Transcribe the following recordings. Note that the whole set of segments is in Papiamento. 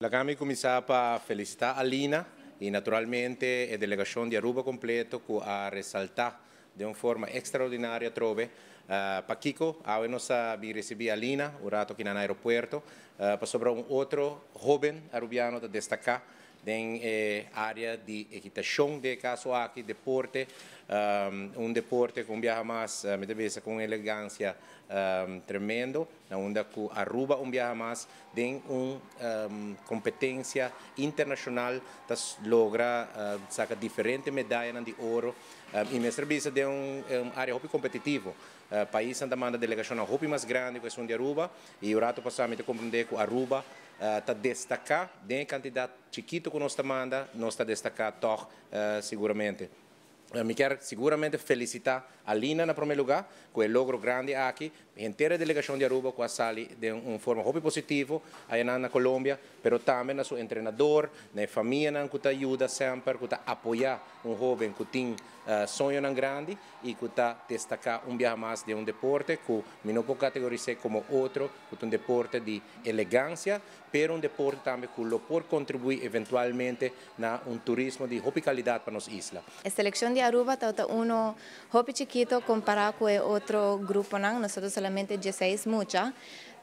Laga mi cuminsa pa felicita Alina y naturalmente e delegacion di Aruba completo cu a resalta di un forma extraordinario trobe. Pakico, awe nos a bin ricibi Alina, un rato aki na aeropuerto, pasobra un otro hoben Arubiano ta destaca den area di equitacion, den caso aki, deporte, un deporte cu un biaha mas, mi ta bisa cu un elegancia tremendo, na unda cu Aruba un biaha mas den un competencia internacional ta logra saca diferente medayanan di oro y mester bisa den un area hopi competitivo. Paisnan ta manda delegacionnan hopi mas grandi cu esun di Aruba y un rato pasa mi ta comprende cu Aruba ta destaca den e cantidad chikito cu nos ta manda, nos ta destaca toch siguramente. Mi kier siguramente felicita Alina na prome lugar cu e logro grandi aki, henter e delegacion di Aruba cu a sali den un forma hopi positivo aya na Colombia, pero tambe na su entrenador, na e famianan cu ta yuda semper, cu ta apoya un hoben cu tin soñonan grandi y cu ta destaca un biaha mas den un deporte cu mi no por categorisa como otro, cu ta un deporte di elegancia, pero un deporte tambe cu lo por contribui eventualmente na un turismo di hopi calidad pa nos isla. E seleccion di Aruba ta uno hopi chikito compara cu otro gruponan, nos solamente 16 mucha,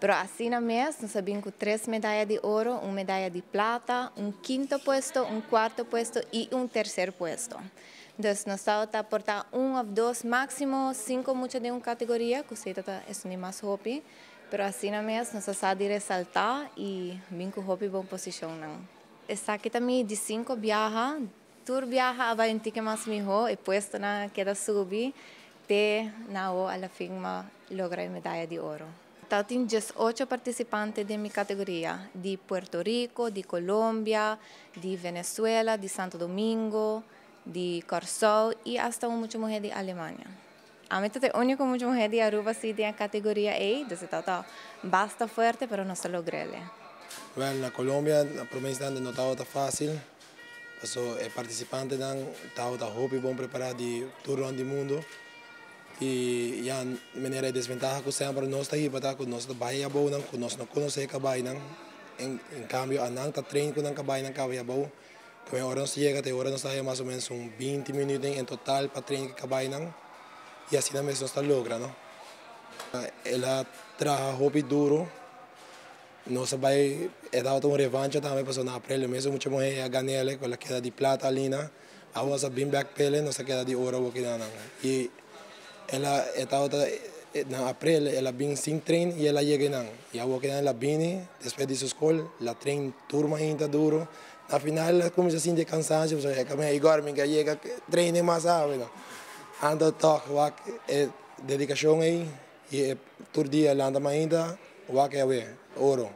pero asina mes nos a bin cu tres medaya di oro, un medaya di plata, un quinto puesto, un cuarto puesto y un tercer puesto. Entonces, nos ta por ta un of dos, maximo cinco mucha den un categoria, cu ta e mas hopi, pero asina mes nos a di resalta y bin cu hopi bon posicion nan. Esaki ta mi di cinco biaha, tur biaha a bay un tiki mas miho e puestonan keda subi te na o a la fin m'a logra e medaya di oro. Tin 18 participante den mi categoria, di Puerto Rico, di Colombia, di Venezuela, di Santo Domingo, di Corsou y hasta un mucha muhe di Alemania. Ami ta e unico mucha muhe di Aruba si den categoria A, dus ta basta fuerte, pero nos a logra. Well, na Colombia, na prome instante no tabata facil. Paso e participantenan tabata hopi bon prepara di tur rond di mundo. Y ya manera e desventaha cu semper nos ta hiba cu nos ta bay abou nan, cu nos no conoce cabaynan. En cambio, nan ta train cu nan cabaynan caba abou. Cu ora nos yega, te ora nos ta mas o menos un 20 minuut en total pa train cu cabaynan. Y asina mes nos ta logra, no? El a traha hopi duro. Nos a bay e tabata un revancha tambe, paso na april mes mucha muhe a gan'e, cu el a keda di plata Alina. Awo nos a bin back pele, nos a keda di oro aki nan. Y el a tabata na april el a bin sin train y el a yega nan. Y awo cu el a bini despues di su scol, el a train tur mainta duro. Na final el a cuminsa sinti cansancio, so e awor mi yega train mas sabe no. Anto toch wak e dedicacion ey y tur dia lanta mainta wak e oro.